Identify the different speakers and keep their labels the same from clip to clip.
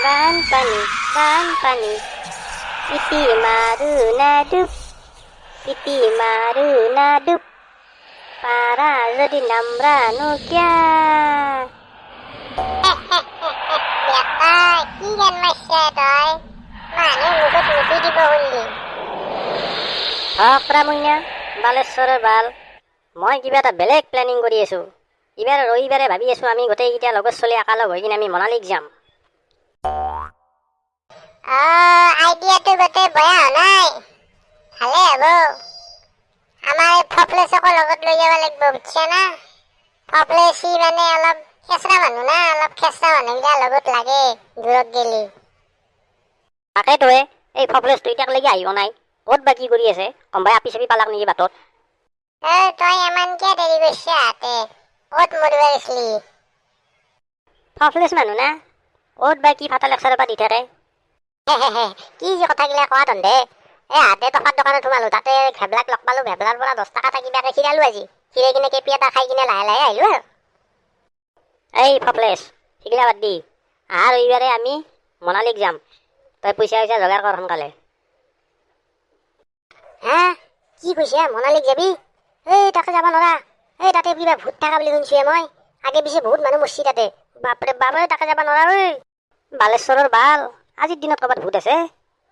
Speaker 1: বানপানী বানপানী, পিটি মাৰো না ডুব, পিটি মাৰো না ডুব, পাৰা যদি নামৰানো কিয়া।
Speaker 2: বেটা, কি গান মাৰছা তই? মানুহ মুখত মুতি দিব শুনলি।
Speaker 1: হকৰা মইনা, বালেশ্বৰৰ বাল, মই কিবা এটা বেলেগ প্লেনিং কৰি আছোঁ। এইবাৰ ৰবিবাৰে ভাবি আছোঁ, আমি গোটেইকেইটা লগৰ চলি একেলগ হৈ কিনে আমি মনালীক যাম।
Speaker 2: অ, আইডিয়াটো গোটেই বেয়া হোৱা নাই, ভালে হ'ব। আমাৰ এই ফপলেচকো লগত লৈ যাব লাগিব, বুজছা না? ফপলেচ সি মানে অলপ খেচৰা মানুহ না, অলপ খেচৰা মানুহবিলাক লগত লাগে দূৰত গেলি।
Speaker 1: তাকেতো, এই ফপলেচটো এতিয়ালৈকে আহিব নাই, ক'ত বা কি কৰি আছে। কমবাই আপি চাপি পালাক নেকি বাটত?
Speaker 2: এ, তই ইমান কিয় দেৰি কৰিছা আহাতে? ক'ত মৰিব গৈছিলি?
Speaker 1: ফফলেচ মানুহ না, ক'ত বা কি ফাটা লেকচাৰৰ পৰা দি থাকে। কি যে কথাগিলা কোৱা তন্ধে! এই আহাতে টকাৰ দোকানত সোমালো, তাতে ভেবলাক লগ পালো। ভেবলাৰ পৰা 10 টকা এটা কিবাকে খিৰালো আজি। খিৰাই কিনে কেপি এটা খাই কিনে লাহে লাহে আহিলো আৰু। এই ফফলেচ, সেইগিলা বাদ দি, অহা ৰবিবাৰে আমি মনালীক যাম। তই পইচা চইচা যোগাৰ কৰ সোনকালে। হা, কি কৈছা? মনালীক যাবি? এই তাতে যাব নোৱাৰা। এই তাতে কিবা ভূত থকা বুলি শুনছোৱে মই। আগে পিছে বহুত মানুহ মৰছি তাতে। বাপৰে বাপ, ঐ, তাতে যাব নোৱাৰা। ঐ বালেশ্বৰৰ বাল, আজিৰ দিনত ক'ৰবাত ভূত আছে?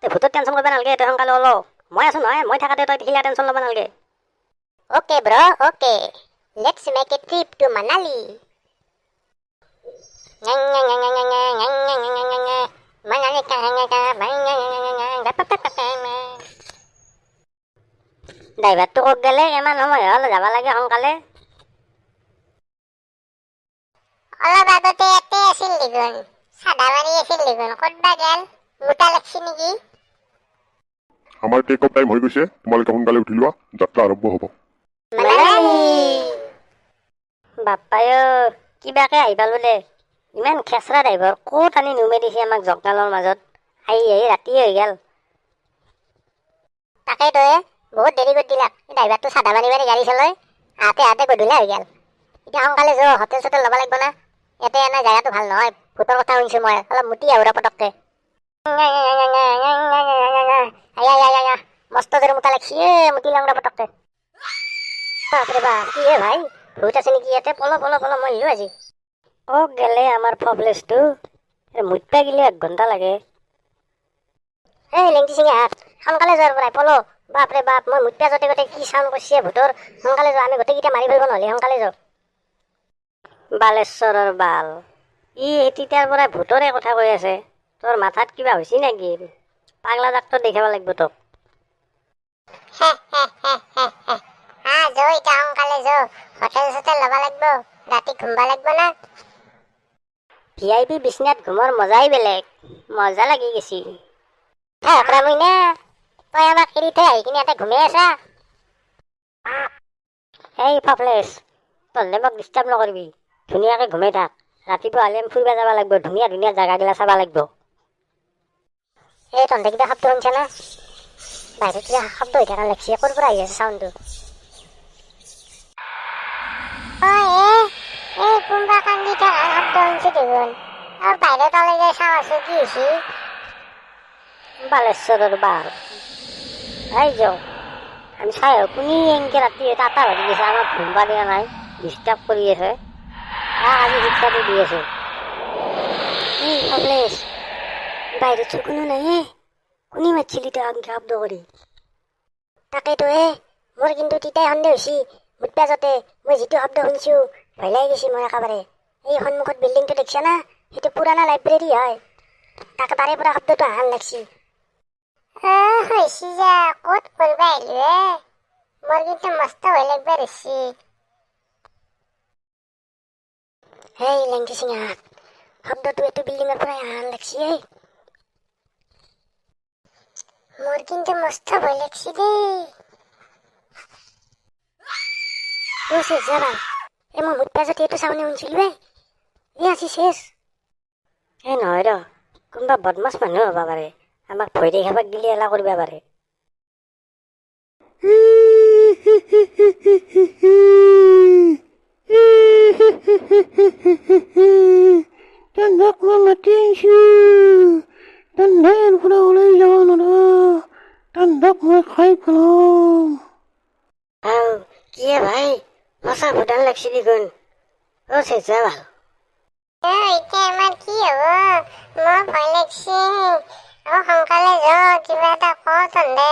Speaker 1: তই ভূতত টেনশ্যন কৰিব নালাগে। তই সোনকালে ওল, মই আছো নহয়। মই থাকাতে তই সিলা টেনশ্যন ল'ব নালাগে।
Speaker 2: Okay bro, okay, let's make a trip to Manali. Manali.
Speaker 1: ড্ৰাইভাৰটো ক'ত গ'লে? ইমান সময় হ'ল, যাব লাগে সোনকালে।
Speaker 2: অলপ আগতে ইয়াতে আছিল দেখোন, চাধা মাৰি আছিল দেখোন, ক'ত বা গেল? মোটা লাগছি নেকি?
Speaker 3: আমাৰ টেক অফ টাইম হৈ গৈছে। তোমালোকে সোনকালে উঠি লোৱা, যাত্ৰা আৰম্ভ হ'ব।
Speaker 2: মানালী।
Speaker 1: বাপ্পাই অ', কিবাকে আহি পালো দে। ইমান খেচৰা ড্ৰাইভাৰ, ক'ত আনি নুমে দিছে আমাক জংঘলৰ মাজত। আহি আহি ৰাতিয়ে হৈ গ'ল।
Speaker 2: তাকেই এ, বহুত দেৰি কৰি দিলাক। এই ড্ৰাইভাৰটো চাধা মাৰি মাৰি গাড়ী চলাই আহাতে আহাতে গধূলা হৈ গ'ল। এতিয়া সোনকালে যোৱা, হোটেল চোটেল ল'ব লাগিব না। ইয়াতে এনে জেগাটো ভাল নহয়, ভূতৰ কথা শুনিছোঁ মই। অলপ মুতি আহোঁ ৰ পটককে। আয়া আয়া আয়া, মস্ত জোৰে মুতা লাগছি এ। মুতি লওঁ ৰ পটককে।
Speaker 1: বাপৰে বাপ, কি হে ভাই, ভূত আছে নেকি ইয়াতে? পল পল পল, মই আহিলো আজি। অ', গেলে আমাৰ ফফলেচটো মুতবা গেলে এক ঘণ্টা লাগে।
Speaker 2: এই লেংটি চিঙা হাত, সোনকালে যোৱাৰ পৰাই পল। বাপৰে বাপ, মই মুতবা যাওঁতে গোটেই কি চাউণ্ড কৰিছে ভূতৰ। সোনকালে যোৱা, আমি গোটেইকেইটা মাৰি পেলাব নহ'লে, সোনকালে যাওঁ।
Speaker 1: বালেশ্বৰৰ বাল, ই তেতিয়াৰ পৰাই ভূতৰে কথা কৈ আছে। তোৰ মাথাত কিবা হৈছে নেকি? পাগলা ডাক্তৰ দেখাব লাগিব তোক।
Speaker 2: হা, যো এতিয়া সোনকালে যো, হোটেল চোটেল ল'ব লাগিব, ৰাতি ঘুমবা লাগিব না।
Speaker 1: ভিআইপি বিচনাত ঘুমৰ মজাই বেলেগ, মজা লাগি গেছি।
Speaker 2: হে মইনা, তই আমাক এৰি থৈ আহি কিনে ইয়াতে ঘুমাই আছা?
Speaker 1: এই ফফলেচ, তহঁতে মোক ডিষ্টাৰ্ব নকৰিবি। ধুনীয়াকৈ ঘুমাই থাক। ৰাতিপুৱা হ'লে আমি ফুৰিব যাব লাগিব, ধুনীয়া ধুনীয়া জেগাগিলা চাব লাগিব।
Speaker 2: এই তহঁতে কিবা শব্দ শুনছা না? বাহিৰত কিবা শব্দ হৈ থকা লাগছি। ক'ৰ পৰা আহি আছে চাউণ্ডটো? অ এ, এই কোনোবা কান্দি থকা শব্দ শুনছি দেখোন। আৰু বাহিৰত ওলাই যাই চাওঁ আছো কি হৈছে।
Speaker 1: বালেশ্বৰৰ বাল, এই যাওঁ আমি চাই আহোঁ। কোনে এনেকে ৰাতি এটা বাজি গৈছে, আমাক ঘুমবা দিয়া নাই, ডিষ্টাৰ্ব কৰি আছে। তাক আজি শিক্ষাটো দি আছো। এই ফফলেচ, বাহিৰত চোন কোনো নাই হে। কোনে মাতছিলি তই আনকে শব্দ কৰি?
Speaker 2: তাকেতো হে, মোৰ কিন্তু তেতিয়াই সন্দেহ হৈছে। মুতবা যাওঁতে মই যিটো শব্দ শুনছো, ভয় লাগি গৈছে মই একেবাৰে। এই সন্মুখত বিল্ডিংটো দেখিছা না? সেইটো পুৰাণা লাইব্ৰেৰী হয়। তাকে তাৰে পৰা শব্দটো অহা লাগছি। হৈছে যা, ক'ত কৰিব আহিলো হে? মোৰ কিন্তু মস্ত ভয় লাগবা ধৰছি।
Speaker 1: হেই লেংটি চিঙা, শব্দটো এইটো বিল্ডিঙৰ পৰাই অহা লাগছি এই।
Speaker 2: মোৰ কিন্তু মস্ত ভয় লাগছি দেই।
Speaker 1: অ' চেচ যাবা। এই মই মুতবা যাওঁতে এইটো চাউনে শুনছিলো। এই এই আজি চেচ। এই নহয় ৰ, কোনোবা বদমাছ মানুহ হ'ব পাৰে। আমাক ভয় দেখাব গিলি এলা কৰিব পাৰে।
Speaker 4: তহঁতক মই মাতি আনিছোঁ। তন্ধেৰ পৰা ওলাই যাব নোৱাৰা। তন্ধক মই খাই পেলাম।
Speaker 1: আও কিয়ে ভাই, সঁচা ভূটান লাগছি দেখোন। অ' চেঁচা ভাল।
Speaker 2: এতিয়া আমাৰ কি হ'ব? মোৰ ভয় লাগছি। অ, সোনকালে যাওঁ, কিবা এটা ক তন্ধে।